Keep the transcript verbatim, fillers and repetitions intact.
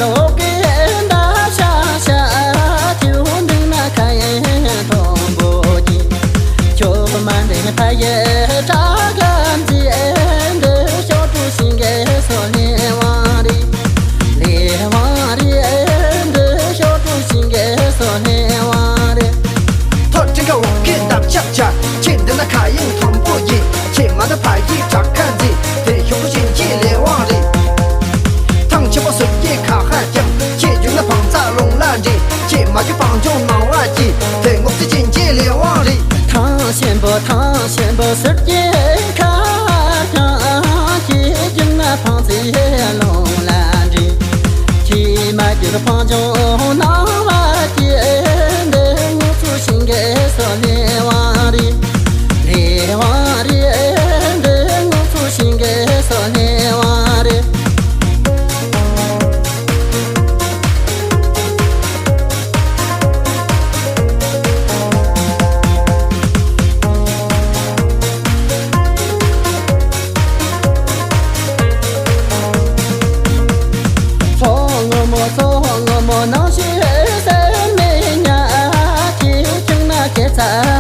རོ་ཀེ་འདའ་ཤ་ཤ་ཁྱེའུ་འདུག་ན་ཁ་ཡེ་མཐོན་པོ་གྱི། ཁྱོད་མ་འདྲེན་ཕ་ཡེ་དྲག་གམ་ཟི་འདི་ཤོག་གྲུ་ཤིང་གེ་སོ་ལེ་བང་རེ། ལེ་བང་རེ་འདི་ཤོག་གྲུ་ཤིང་གེ་སོ་ལེ་བང་རེ། ཐོ་ཀྲིང་ཁ་འོག་གི་འདབ་ཆགས་ཆ། ཁྱེད་འདི་ན་ཁ་ཡེ་མཐོན་པོ་གྱི། ཁྱེད་མ་འདྲེན་ཕ་ཡེ་དྲག་གམ་ཟི་འདི་ཤོག་གྲུ་ཤིང་གེ་ལེ་བང་རེ། ཐང་ཆེན་པོ་ཟུར་གྱི་ཁ་ཧ་ཀྱང་། ཁྱེད་རྒྱུག་ན་བང་རྩ་རླུང་ལ་འདྲེན། ཁྱེད་མ་རྒྱུག་བང་ཆུང་ནང་བ་གྱི། དེ་ངོགས་ཚེ་ཅན་གྱི་ལེ་བང་རེད། ཐང་ཆེན་པོ་ཐང་ཆེན་པོ་ཟུར་གྱི་ཁ་ཧ་ཀྱང་། ཁྱེད་རྒྱུག་ན་བང་རྩའི་རླུང་ལ་འདྲེན། ཁྱེད་མ་རྒྱུག་བང་ཆུང་ནང་བ་གྱི། འདི་ངོགས་ཚེ་ཅན་གྱི་སོ་ལེ་བང་རེད། ལེ་བང་རེད། འདི་ངོགས་ཚེ་ཅན་གྱི་སོ་ལེ་བང་རེད། མཚོ་སྔོན་མོ་མཚོ་སྔོན་མོ་ནང་ཞིག་སེམས་མེད་ཉ། ཁྱེད་ཁྱིམ་ན་ཁྱེད་ཚ་